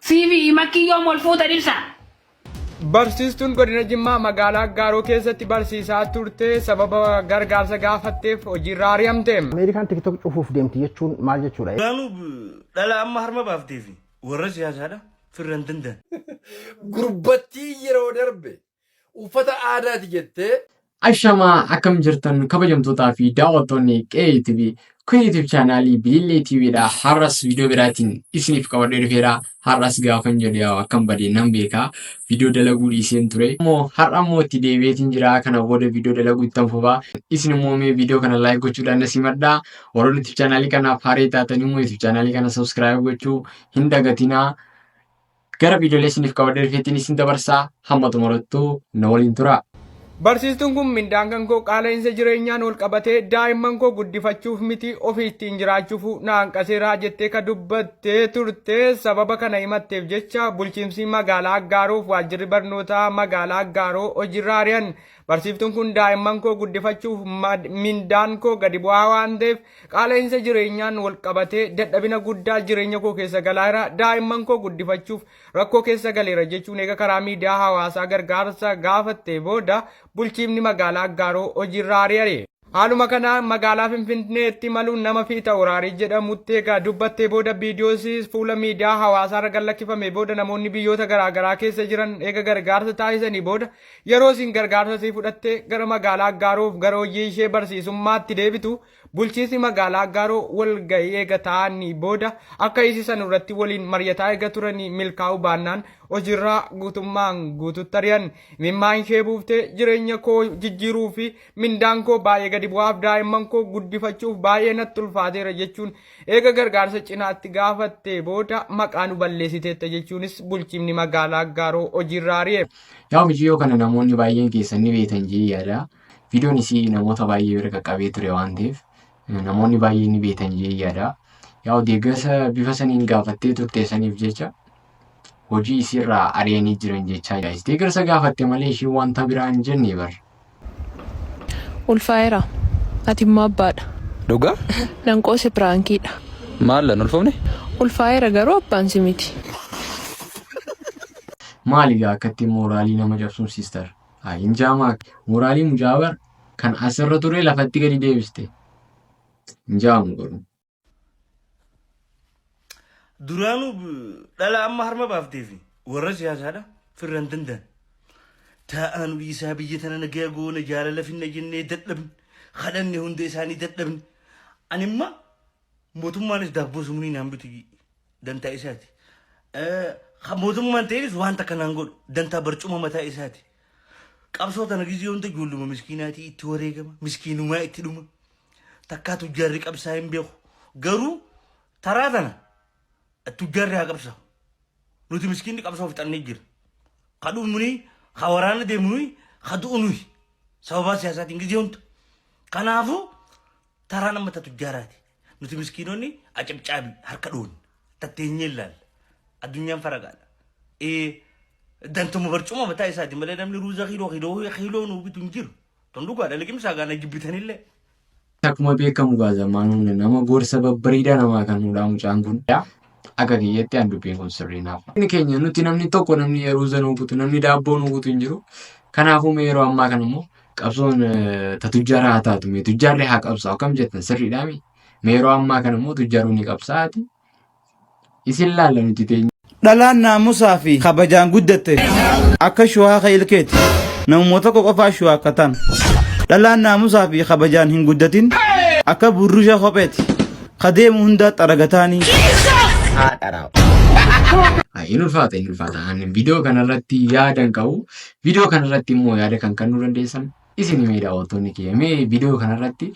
Siifi makkii yoom wal fuutan ibsa. Barsiistuun godina Jimmaa magaalaa Aggaaroo keessatti barsiisaa turte sababa gargaarsa gaafatteef hojiirraa ari'amte. Ameerikaan TikTok cufuuf deemti jechuun maal jechuudha? Duraanuu dhala amma harma baafteefi warra siyaasaadha firra hin danda'an. Gurbattii yeroo darbe uffata aadaati jettee Ashamaa, akkam jirtan kabajamtootaa fi daawwattoonni Qe'ee TV? Kun YouTube chaanaalii Bilillee TV dha. Har'as viidiyoo biraatiin isiniif qabadhee dhufeera. Har'as gaafan jedhu yaa akkam badee nan beeka. Viidiyoo dalaguu dhiiseen ture. Immoo har'a immoo itti deebi'eetiin jira. Kana booda viidiyoo dalaguu ittan fufa. Isin immoo mee viidiyoo kana like gochuudhaan na simadhaa. Warroonni YouTube chaanaalii kanaaf haaree taatan immoo YouTube chaanaalii kana subscribe gochuu hin dagatinaa. Gara viidiyoolee isiniif qabadhee dhufeettiin isin dabarsaa, hamma xumurattuu na waliin turaa. Barsiistuun kun mindaan kan koo qaala'insa jireenyaan wal qabatee daa'imman koo guddifachuuf miti, ofii ittiin jiraachuuf na hanqaseera jettee ka dubbattee turte sababa kana himatteef jecha bulchiinsi magaalaa Aggaaroof waajjirri barnootaa magaalaa Aggaaroo hojiirra ari'an. Barsiiftuun kun daa'imman koo guddifachuuf mindaan koo gadi bu'aa waan ta'eef, qaala'insa jireenyaan wal qabatee dadhabina guddaa jireenya koo keessa galaa jira, daa'imman koo guddifachuuf rakkoo keessa galeera jechuun eega karaa miidiyaa hawaasaa gargaarsa gaafattee booda bulchiifni magaalaa Aggaaroo hojiirraa ari'are. Haaluma kanaan magaalaa Finfinneetti maluun nama Fiita Uraarii jedhamutti egaa dubbattee booda, viidiyoos fuula miidiyaa hawaasaa irra gad lakkifame booda, namoonni biyyoota garaagaraa keessa jiran eega gargaarsa taasisanii booda, yeroo isin gargaarsa isii fudhattee gara magaalaa Aggaaroof gara hojii ishee barsiisummaatti deebitu, bulchiinsi magaalaa Aggaaroo walga'ii eega taa'anii booda akka hiisisan irratti waliin mari'ataa eega turanii milkaa'uu baannaan hojiirraa guutummaan guututti ari'an. Imimmaan ishee buuftee, jireenya koo jijjiiruu fi mindaan koo baay'ee gadi bu'aaf daa'imman koo guddifachuuf baay'ee natti ulfaateera jechuun eega gargaarsa cinaatti gaafattee booda, maqaa nu balleessiteetta jechuunis bulchiinni magaalaa Aggaaroo hojiirraa ari'e. Yaa viidiyoo kana namoonni baay'een keessan ni beektan jee yaada. Viidiyoon isii namoota baay'ee bira qaqqabee ture waan ta'eef namoonni baay'een ni beektan jee yaada. Yaa deeggarsa bifa saniin gaafattee turte saniif jecha hojii isiirraa ari'anii jiran jechaa jira. Deeggarsa gaafatte malee ishiin wanta biraa hin jenne bar. Ulfaa'eera. Ati immoo abbaadha. Dhugaa? Nan qoose, prankiidha. Maal lan ulfoofne? Ulfaa'eera, garuu abbaan si miti. Maali gaa akkatti mooraalii nama cabsuun, sister? Hin jaamaa mooraalii mucaa bar kan asirra ture lafatti gadi deebiste. Hin jaamu garuu. Duraanuu dhala amma harma baafteefi warra siyaasaadha firra hin danda'an. Taa'aan isaa biyya tana nagaa goona, jaalala finna jennee dadhabne, kadhanne, hunda isaanii dadhabne. Ani imma mootummaanis daabboo sumunii naan bitu, dantaa isaati. Mootummaan ta'enis waan takka naan godhu, dantaa barcuma mataa isaati. Qabsoo tana gizee hunda ijoolluma miskiinaatii itti wareegama, miskiinumaa itti dhuma. Takkaa tujjaarri qabsaa hin beeku. Garuu taraa tana tujjaarri haa qabsaa'u. Nuti miskiinni qabsoo fixannee jira. Ka dhumni, ka waraana deemu nuyi, ka du'u nuyi. Sababaa siyaasaatiin gizee hunda. Kanaafuu taraan amma ta tujjaaraati. Nuti miskiinonni acabcaabi harka dhoon tatteenyee ilaalla. Addunyaan faragaadha. Ee, dantuma barcuma mataa isaati malee namni ruuza kiiloo kiiloo kiiloo nuu bitu hin jiru. Tun dhugaadha, liqimsaa gaana jibbitanillee. Akkuma beekamu gaa zamaanuun nama gorsa babbareedaa namaa kennuudha mucaan kun. Akka kiyyatti an dubbiin kun sirrii naaf. Inni keenya nuti namni tokko, namni ruuza nuu kutu, namni daabboo nuu kutu hin jiru. Kanaafuu mee yeroo ammaa kana immoo qabsoon ta tujjaaraa haa taatu, mee tujjaarri haa qabsaa'u, akkam jettan, sirriidhaami? Mee yeroo ammaa kana immoo tujjaaruu ni qabsaa'ati. Isin laalla nuti teenya. Dhalaan naamusaa fi kabajaan guddatte akka shuhaaka ilkeeti. Namuma tokko qofaa shuhaakkataan. Dhalaan naamusaa fi kabajaan hin guddatin akka burrusha kopheeti. Ka deemu hundaa xaragataanii. Hin ulfaata, hin ulfaata. Ani viidiyoo kanarratti yaada hin qabu. Viidiyoo kanarratti immoo yaada kan kennuu dandeessan isin, mee daawwattoonni kiyya. Mee viidiyoo kanarratti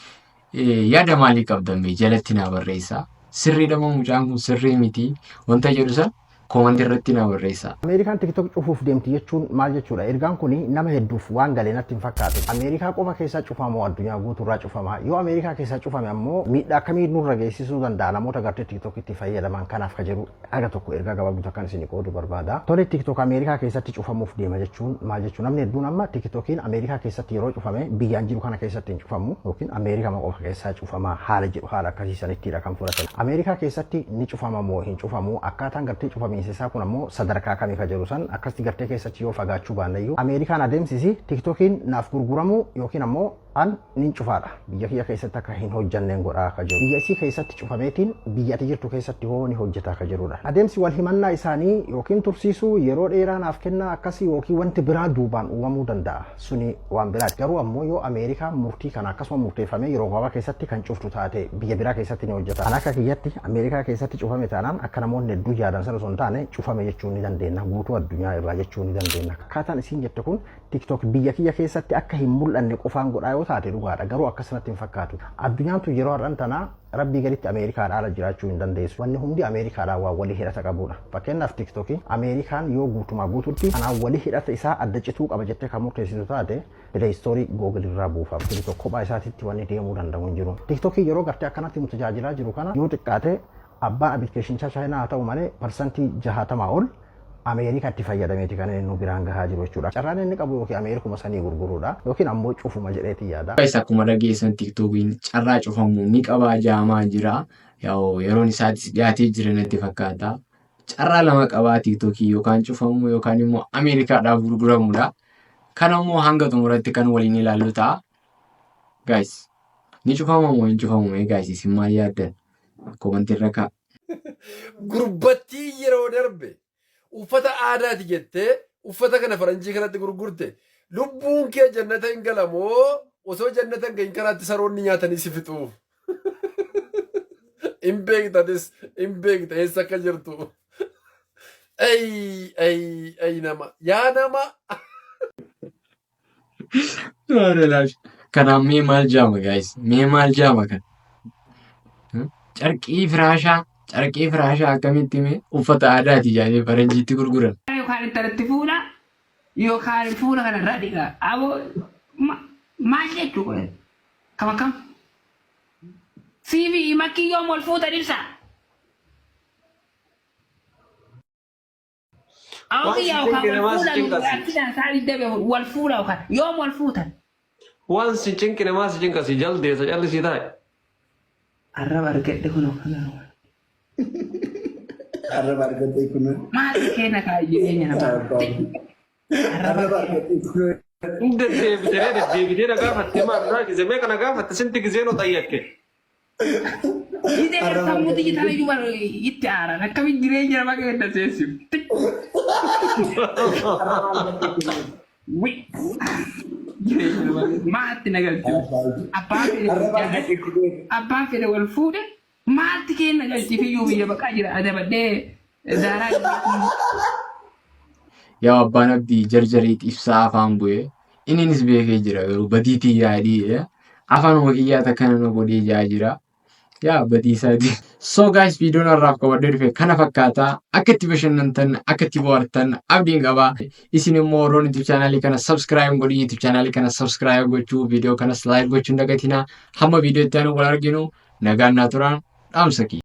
yaada maalii qabdan mee jalatti naa barreessaa. Sirriidha moo mucaan kun sirrii miti wanta jedhu san koomantii irratti naa barreessaa. Ameerikaan TikTok cufuuf deemti jechuun maal jechuudha? Ergaan kun nama hedduuf waan gale natti hin fakkaatu. Ameerikaa qofa keessaa cufamoo addunyaa guutuurraa cufama? Yoo Ameerikaa keessaa cufame ammoo miidhaa akkamii nurra geessisuu danda'a namoota gartee TikTok itti fayyadaman kanaaf ka jedhu haga tokko ergaa gabaabduu akkan isin qoodu barbaada. Tole, TikTok Ameerikaa keessatti cufamuuf deema jechuun maal jechuun? Namni hedduun amma TikTokiin Ameerikaa keessatti yeroo cufame biyyaan jiru kana keessatti hin cufamu yookiin Ameerikaa qofa keessaa cufama haala jedhu, haala akkasii sanittidha kan fudhatan. Ameerikaa keessatti ni cufama moo hin cufamu? Akkaataan gartee cufamiinsa Cufamiinsi isaa kun ammoo sadarkaa kamii ka jedhu san akkasitti gartee keessatti yoo fagaachuu baannayyuu Ameerikaan adeemsisi TikTokiin naaf gurguramuu yookiin ammoo an nin cufaadha. Biyya kiyya keessatti akka hin hojjanneen godhaa ka jiru. Biyya isii keessatti cufameetiin biyya ati jirtu keessatti hoo ni hojjetaa ka jirudha. Adeemsi wal himannaa isaanii yookiin tursiisuu yeroo dheeraa naaf kennaa akkasii yookiin wanti biraa duubaan uumamuu danda'a. Suni waan biraati. Garuu ammoo yoo Ameerikaan murtii kana akkasuma murteeffamee yeroo gabaabaa keessatti kan cuftu taate biyya biraa keessatti ni hojjeta. Kan akka kiyyatti Ameerikaa keessatti cufame taanaan akka namoonni hedduu yaadan sana osoo hin taane cufame jechuu ni dandeenya. Guutuu addunyaa irraa jechuu ni dandeenya. Akkaataan isiin jette kun TikTok biyya kiyya keessatti akka hin mul'anne qofaan godhaa yoo taate dhugaadha. Garuu akkasanatti hin fakkaatu. Addunyaan tun yeroo har'an tanaa Rabbii gaditti Ameerikaadhaa ala jiraachuu hin dandeessu. Wanni hundi Ameerikaadhaan waan walii hidhata qabuudha. Fakkeenyaaf TikTok Ameerikaan yoo guutumaa guututti kanaan walii hidhata isaa adda cituu qaba jettee kan murteessitu taate Play Store Google irraa buufama. TikTok kophaa isaatitti wanni deemuu danda'u hin jiru. TikTok yeroo gartee akkanatti nu tajaajilaa jiru kana yoo xiqqaate abbaan appilikeeshinichaa Chaayinaa haa ta'u malee parsantii 60 ol Ameerikaatti fayyadameeti kan inni nu biraan gahaa jiru jechuudha. Carraan inni qabu yookiin Ameerikuma sanii gurguruudha yookiin ammoo cufuma jedheeti yaada. Guys, akkuma dhageessan TikTokiin carraa cufamuu ni qabaa jaamaa jira. Yaa'u yeroon isaatis dhiyaatee jira natti fakkaata. Carraa lama qabaa TikTokii, yookaan cufamuu yookaan immoo Ameerikaadhaaf gurguramuudha. Kana immoo hanga xumuratti kan waliin ilaallu ta'a. Guys, ni cufama moo hin cufamu mee guys, isin maal yaaddan? Komantii irra ka'a. Gurbattii yeroo darbe uffata aadaati jettee uffata kana faranjii kanatti gurgurte, lubbuun kee jannata hin galamoo osoo jannata hin gahin karaatti saroonni nyaatanii si fixu? Hin beektatis, hin beekta eessa akka jirtu. Ay ay ay, nama yaa nama. Kanaaf mee maal jaama guys? Mee maal jaama kan? Carqii firaashaa akkamitti mee uffata aadaati jedhanii faranjiitti gurguran? Yookaan intalatti fuudha yookaan fuula kanarraa dhiqa. Aboo, maal jechuu kun? Kam akkam? Siifi makkii yoom wal fuutan ibsa? Waan Awwi si yaa yookaan cinqine wal maa si fuudhan cinqasi? aksidaan isaa 24 wal fuudha yookaan yoom wal fuutan? Waan si cinqine maa si cinqasi? Jaldeessa callisii taa'e. Arraba argadhe kun. Arraba argattee kun. Maal keenya kaa jireenya namaa. Arraba argattee kun. Hin deddeebitee deddeebitee na gaafatte, maal irraa gizee meeqa na gaafatte, sinti gizee no xayyakke. Gizee kan sammuu dijitaala iyyuu bara itti aaran akkamiin jireenya namaa keessa seensifti. Wi. Jireenya namaa keessa maatti na galchu. Abbaan fedhe wal jaalladhe. Abbaan fedhe wal fuudhe, maalti kenna galchiif iyyuu biyya baqaa jira adabadhee daaraa. Yaa abbaan abdii jarjariit ibsaa afaan bu'ee inninis beekee jira, garuu badii tiyyaa dhiire afaanuma kiyyaa takkana na godhee jaa jira. Yaa badii isaati. So guys, viidiyoon har'aaf qabadhee dhufe kana fakkaata. Akka itti bashannantan, akka itti bohaartan abdiin qaba. Isin immoo warroon YouTube chaanaalii kana subscribe godhin, YouTube chaanaalii kana subscribe gochuu, viidiyoo kanas like gochuu hin dagatinaa. Hamma viidiyoo itti aanu wal arginu nagaan naa turaan dhaamsa kiyya.